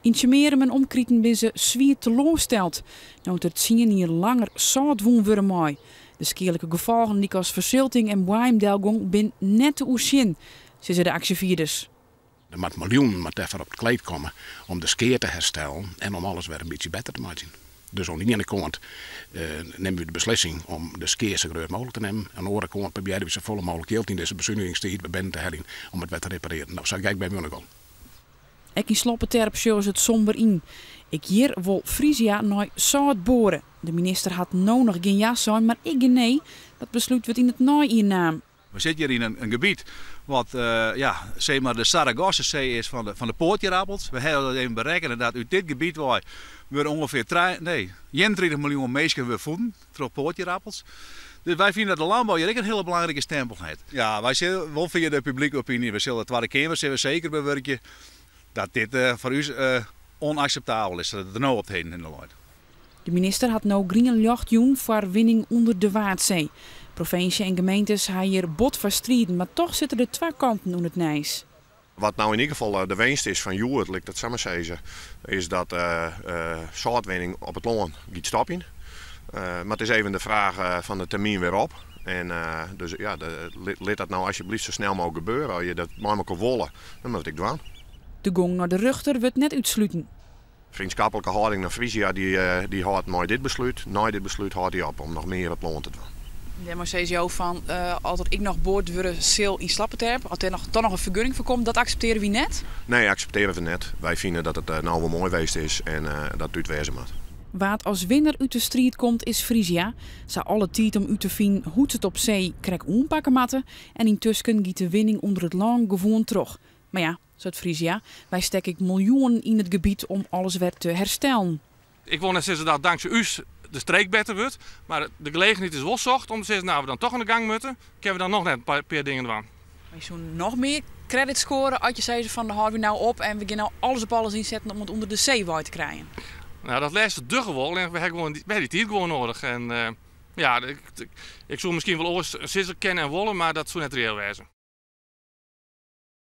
Yn Tsjummearum en omkriten binne se swier teloarsteld no't der 10 jier langer sâlt wûn wurde mei. De skealike gefolgen lykas fersilting en boaiemdelgong binne net te oersjen, sizze de aksjefierders. Der moat miljoenen mar dêrfoar op it kleed komme om de skea te herstellen en om alles wer in bytsje better te meitsjen. Dus oan de iene kant nimme we de beslissing om de skea sa grut mooglik te nimmen. Oan de oare kant probearje we safolle mooglik jild yn dizze besunigingstiid by binnen te heljen om it wer te reparearjen. No, sa gek binne we noch al. Ek yn Sloppeterp sjogge se it somber yn. Ek hjir wol Frisia nei sâlt boare. De minister hat no noch gjin ja sein, mar ek gjin nee. Dat beslút wurdt yn it neijier naam. We sitte hjir yn in gebiet wat ja, sis mar de Sargassosee is fan de poatierappels. We hawwe dat even berekkene dat út dit gebiet wei wurde ûngefear trije, nee, 31 miljoen minsken wurde voeden troch poatierappels. Dus wy fine dat de lânbou hjir ek in hiele belangrike stempel hat. Ja, wy sille wol fia de publike opiny, we sille de Twadde Keamer sille we seker bewurkje dat dit foar ús ûnakseptabel is, dat it der no op it heden hinne leit. De minister hat no grien ljocht jûn foar winning ûnder de Waadsee. Provinsje en gemeentes ha hjir bot foar striden, mar dochs sitte der twa kanten ûnder it nijs. Wat no yn ieder gefal de winst is fan hjoed, lit ik dat sa mar sizze, is dat sâltwinning op it lân giet stopjen. Mar it is even de fraach fan de termyn wêrop. En dus ja, lit dat no alsjeblieft sa snel mooglik gebeure. As je dat mei elkoar wolle, dan moat ik dwaan. De gong nei de rjochter wurdt net útsluten. Freonskiplike hâlding nei Frisia dy hâldt mei dit beslút, nei dit beslút hâldt dy op om noch mear op lân te dwaan. Dêrmei sizze jo fan as der ek noch board wurde sil yn Slappeterp, as dêr noch, dan noch in fergunning foar komt, dat akseptearje wy net? Nee, akseptearje we net. Wy fine dat it no wol moai west is en dat it út wêze moat. Wa't as winner út de striid komt is Frisia. Se ha alle tiid om út te finen hoe't se it op see krekt oanpakke moatte. En yntusken giet de winning ûnder it lân gewoan troch. Mar ja, seit Frisia, wy stekke ek miljoenen yn it gebiet om alles wer te herstellen. Ik wol net sizze dat tanksij ús de streek better wurdt, mar de gelegenheid is wol socht om te sizzen, no, we dan dochs oan de gong moatte, kinne we dan noch net in pear dingen dwaan. Mar je soene noch mear credit score as je sizze fan hâlde we no op en we gean no alles op alles ynsetten om it ûnder de see wei te krijen. No, dat lêste dogge we wol en we ha dy tiid gewoan nedich. En ja, ik soe miskien wol oars sizze kinne en wolle, mar dat soe net reëel wêze.